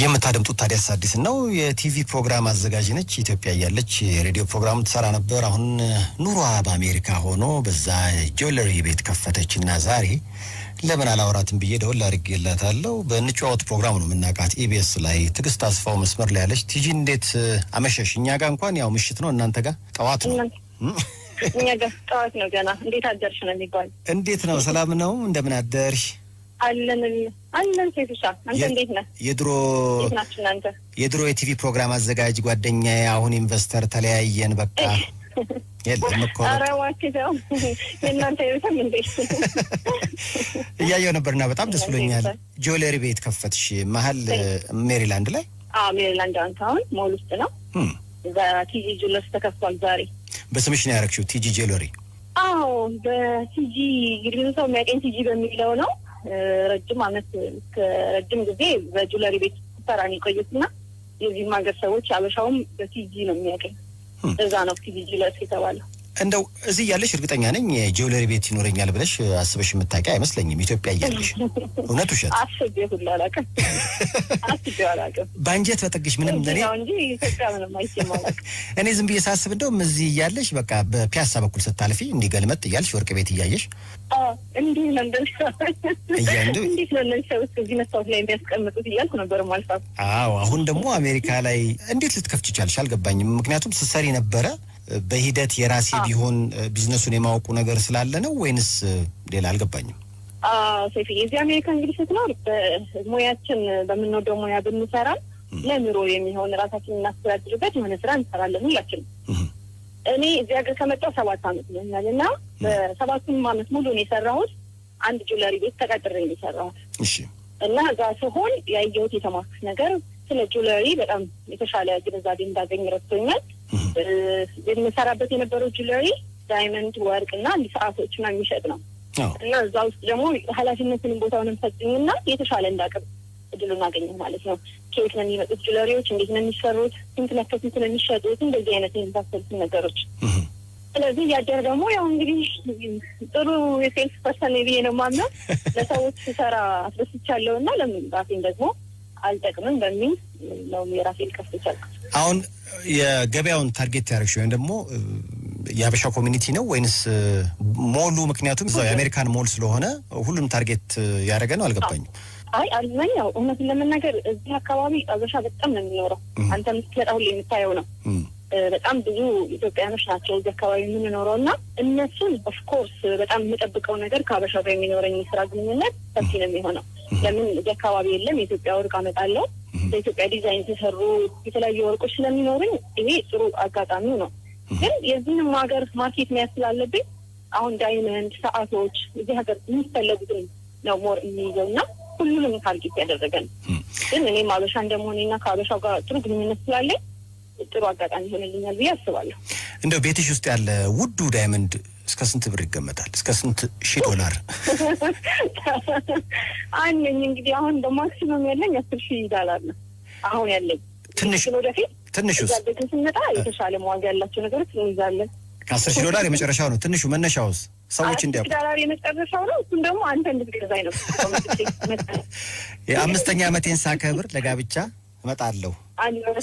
የምታደምጡት ታዲያስ አዲስ ነው። የቲቪ ፕሮግራም አዘጋጅ ነች። ኢትዮጵያ እያለች የሬዲዮ ፕሮግራም ትሰራ ነበር። አሁን ኑሯ በአሜሪካ ሆኖ በዛ jewelry ቤት ከፈተች እና ዛሬ ለምን አላወራትም ብዬ ደወል አድርጌላታለሁ። በእንጨዋወት ፕሮግራም ነው የምናውቃት ኢቢኤስ ላይ። ትዕግስት አስፋው መስመር ላይ ያለች። ቲጂ፣ እንዴት አመሸሽ? እኛ ጋር እንኳን ያው ምሽት ነው፣ እናንተ ጋር ጠዋት ነው። እኛ ጋር ጠዋት ነው ገና። እንዴት አደርሽ ነው የሚባለው። እንዴት ነው? ሰላም ነው? እንደምን አደርሽ? አለን አለን። ሴቱሻ፣ አንተ እንዴት ነህ? የድሮ እንዴት ናችሁ እናንተ? የድሮ የቲቪ ፕሮግራም አዘጋጅ ጓደኛዬ፣ አሁን investor፣ ተለያየን በቃ። የለም እኮ። ኧረ እባክህ ተው። የእናንተ ይብስም እንዴ? እያየው ነበርና በጣም ደስ ብሎኛል። Jewelry ቤት ከፈትሽ መሀል ሜሪላንድ ላይ? አዎ፣ ሜሪላንድ downtown mall ውስጥ ነው። እዛ ቲጂ Jewelers ተከፍቷል ዛሬ። በስምሽ ነው ያደረግሽው ቲጂ Jewelry? አዎ፣ በቲጂ። እንግዲህ ብዙ ሰው የሚያውቀኝ ቲጂ በሚለው ነው። ረጅም አመት፣ ረጅም ጊዜ በ jewelry ቤት ስሰራ ነው የቆየሁት እና የዚህም ሀገር ሰዎች አበሻውም በቲጂ ነው የሚያውቀኝ። እዛ ነው ቲጂ Jewelers የተባለው። እንደው እዚህ እያለሽ እርግጠኛ ነኝ jewelry ቤት ይኖረኛል ብለሽ አስበሽ የምታውቂ አይመስለኝም። ኢትዮጵያ እያለሽ፣ እውነት ውሸት? አስቤ ሁሉ አላውቅም። አስቤው አላውቅም። በአንጀት በጥግሽ ምንም እዚህ ነው እንጂ ኢትዮጵያ ምንም አይቼም አላውቅም። እኔ ዝም ብዬ ሳስብ እንደውም እዚህ እያለሽ በቃ በፒያሳ በኩል ስታልፊ እንዲህ ገልመጥ እያልሽ ወርቅ ቤት እያየሽ እንዲህ ነው እንደዚህ እያንዱ እንዴት ነው እነዚህ ሰዎች እዚህ መስታወት ላይ የሚያስቀምጡት እያልኩ ነበር ማልፋት። አዎ፣ አሁን ደግሞ አሜሪካ ላይ እንዴት ልትከፍች ቻልሽ? አልገባኝም። ምክንያቱም ስትሰሪ ነበረ፣ በሂደት የራሴ ቢሆን ቢዝነሱን የማወቁ ነገር ስላለ ነው ወይንስ ሌላ? አልገባኝም። ሰይፍዬ፣ እዚህ አሜሪካ እንግዲህ ስትኖር በሙያችን፣ በምንወደው ሙያ ብንሰራም ለኑሮ የሚሆን ራሳችን እናስተዳድርበት የሆነ ስራ እንሰራለን ሁላችንም። እኔ እዚህ ሀገር ከመጣሁ 7 አመት ይሆኛል እና በሰባቱም አመት ሙሉ ነው የሰራሁት። አንድ jewelry ቤት ተቀጥሬ ነው የሰራሁት። እና እዛ ስሆን ያየሁት፣ የተማርኩት ነገር ስለ jewelry በጣም የተሻለ ግንዛቤ እንዳገኝ ረድቶኛል። የምሰራበት የነበረው jewelry diamond፣ ወርቅ እና እንዲህ ሰዓቶች ምናምን የሚሸጥ ነው እና እዛ ውስጥ ደግሞ ኃላፊነትንም ቦታውንም ሰጡኝና የተሻለ እንዳቅም እድሉን አገኘሁ ማለት ነው። ከየት ነው የሚመጡት jewelry ዎች፣ እንዴት ነው የሚሰሩት፣ ስንት ለከ ስንት ነው የሚሸጡት፣ እንደዚህ አይነት የመሳሰሉትን ነገሮች። ስለዚህ እያደር ደግሞ ያው እንግዲህ ጥሩ የ sales person ብዬ ነው የማምነው። ለሰዎች ስሰራ አስደስቻለሁ እና ለምን ራሴን ደግሞ አልጠቅምም በሚል ነው የራሴን ልከፍት የቻልኩት። አሁን የገበያውን target ያደረግሽ ወይም ደግሞ የሀበሻ community ነው ወይንስ ሞሉ? ምክንያቱም እዛው የአሜሪካን ሞል ስለሆነ ሁሉም target ያደረገ ነው። አልገባኝም። አይ፣ አብዛኛው እውነቱን ለመናገር እዚህ አካባቢ አበሻ በጣም ነው የሚኖረው። አንተም ስትመጣ ሁሌ የምታየው ነው። በጣም ብዙ ኢትዮጵያኖች ናቸው እዚህ አካባቢ የምንኖረው እና እነሱን of course በጣም የምጠብቀው ነገር ከአበሻ ጋር የሚኖረኝ የስራ ግንኙነት ሰፊ ነው የሚሆነው። ለምን እዚህ አካባቢ የለም፣ የኢትዮጵያ ወርቅ አመጣለሁ። በኢትዮጵያ ዲዛይን የተሰሩ የተለያዩ ወርቆች ስለሚኖሩኝ ይሄ ጥሩ አጋጣሚው ነው። ግን የዚህንም ሀገር market መያዝ ስላለብኝ አሁን diamond፣ ሰዓቶች፣ እዚህ ሀገር የሚፈለጉትን ነው more የሚይዘው እና ሁሉንም target ያደረገ ነው። ግን እኔም አበሻ እንደመሆኔና ከአበሻው ጋር ጥሩ ግንኙነት ስላለኝ ጥሩ አጋጣሚ ይሆንልኛል ብዬ አስባለሁ። እንደው ቤትሽ ውስጥ ያለ ውዱ diamond እስከ ስንት ብር ይገመታል? እስከ ስንት ሺህ ዶላር? አለኝ እንግዲህ አሁን በ maximum ያለኝ 10,000 ዶላር ነው አሁን ያለኝ። ትንሽ ግን ወደፊት ትንሹስ? እያደግን ስንመጣ የተሻለ ዋጋ ያላቸው ነገሮች እንይዛለን። ከ10,000 ዶላር የመጨረሻው ነው። ትንሹ መነሻውስ? ሰዎች እንዲያውቁ። 10,000 ዶላር የመጨረሻው ነው። እሱም ደግሞ አንተ እንድትገዛኝ ነው። የአምስተኛ ዓመቴን ሳከብር ለጋብቻ እመጣለሁ።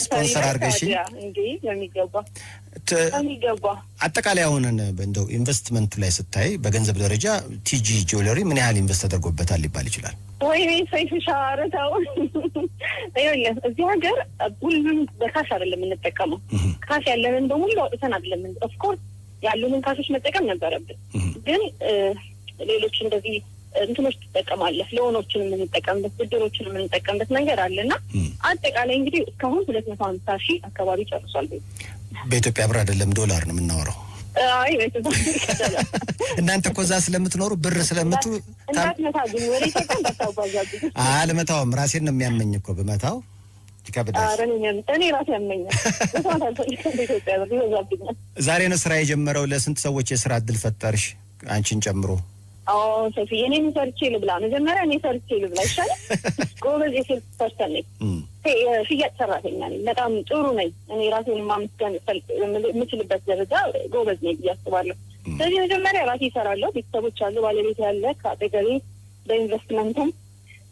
ስፖንሰር አድርገሽኝ። እንዴ፣ በሚገባ፣ በሚገባ። አጠቃላይ አሁንን እንደው ኢንቨስትመንቱ ላይ ስታይ በገንዘብ ደረጃ ቲጂ Jewelry ምን ያህል invest ተደርጎበታል ሊባል ይችላል? ወይኔ ሰይፍሻ፣ ኧረ ተው። ይኸውልህ፣ እዚህ ሀገር ሁሉም በ cash አይደለም የምንጠቀመው። Cash ያለንን በሙሉ አውጥተን አይደለም። Of course ያሉንን cash ኦች መጠቀም ነበረብን፣ ግን ሌሎች እንደዚህ እንትኖች ትጠቀማለህ። Loan ኦችን የምንጠቀምበት፣ ብድሮችን የምንጠቀምበት ነገር አለ እና አጠቃላይ እንግዲህ እስካሁን 250,000 አካባቢ ጨርሷል። ቤት በኢትዮጵያ ብር አይደለም፣ ዶላር ነው የምናወራው። አይ። እናንተ እኮ እዛ ስለምትኖሩ ብር ስለምትሉ እንዳትመታ ግን፣ ወደ ኢትዮጵያ እንዳታጓዛብኝ። አልመታውም። ራሴን ነው የሚያመኝ እኮ፣ ብመታው ይከብዳል። ኧረ እኔ ራሴ ያመኛል። መስማት አልፈልግም። በኢትዮጵያ ብር ይበዛብኛል። ዛሬ ነው ስራ የጀመረው። ለስንት ሰዎች የስራ እድል ፈጠርሽ አንቺን ጨምሮ? አዎ ሶፊ፣ እኔም ሰርቼ ልብላ። መጀመሪያ እኔ ሰርቼ ልብላ ይሻላል። ጎበዝ የ sales person ነኝ። የሽያጭ ሰራተኛ ነኝ። በጣም ጥሩ ነኝ። እኔ ራሴን ማመስገን የምችልበት ደረጃ ጎበዝ ነኝ ብዬ አስባለሁ። ስለዚህ መጀመሪያ ራሴ እሰራለሁ። ቤተሰቦች አሉ፣ ባለቤት ያለ ከአጠገቤ በኢንቨስትመንቱም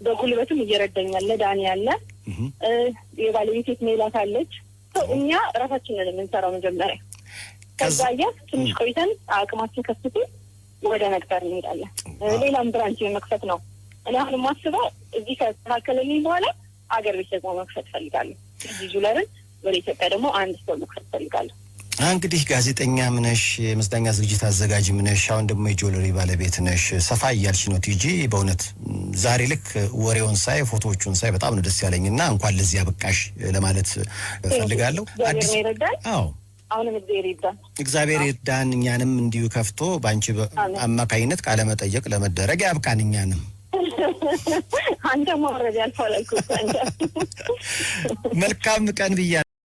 በጉልበቱም እየረዳኝ ያለ ዳኒ ያለ። የባለቤቴ ሜላት አለች። እኛ ራሳችንን የምንሰራው መጀመሪያ፣ ከዛ እያስ ትንሽ ቆይተን አቅማችን ከፍ ሲል ወደ መቅጠር እንሄዳለን። ሌላም branch የመክፈት ነው እኔ አሁን የማስበው። እዚህ ከተካከለልኝ በኋላ አገር ቤት ደግሞ መክፈት እፈልጋለሁ። እዚህ jeweler ን ወደ ኢትዮጵያ ደግሞ አንድ store መክፈት እፈልጋለሁ። እንግዲህ ጋዜጠኛም ነሽ፣ የመዝናኛ ዝግጅት አዘጋጅም ነሽ፣ አሁን ደግሞ የ jewelry ባለቤት ነሽ። ሰፋ እያልሽ ነው ቲጂ። በእውነት ዛሬ ልክ ወሬውን ሳይ፣ ፎቶዎቹን ሳይ በጣም ነው ደስ ያለኝ እና እንኳን ለዚህ ያበቃሽ ለማለት እፈልጋለሁ። አዲስ አዎ፣ አሁንም እግዚአብሔር ይርዳን። እግዚአብሔር ይርዳን። እኛንም እንዲሁ ከፍቶ በአንቺ አማካኝነት ቃለ መጠየቅ ለመደረግ ያብቃን እኛንም። አንተ ማውረድ ያልፋል አልኩህ። መልካም ቀን ብያ።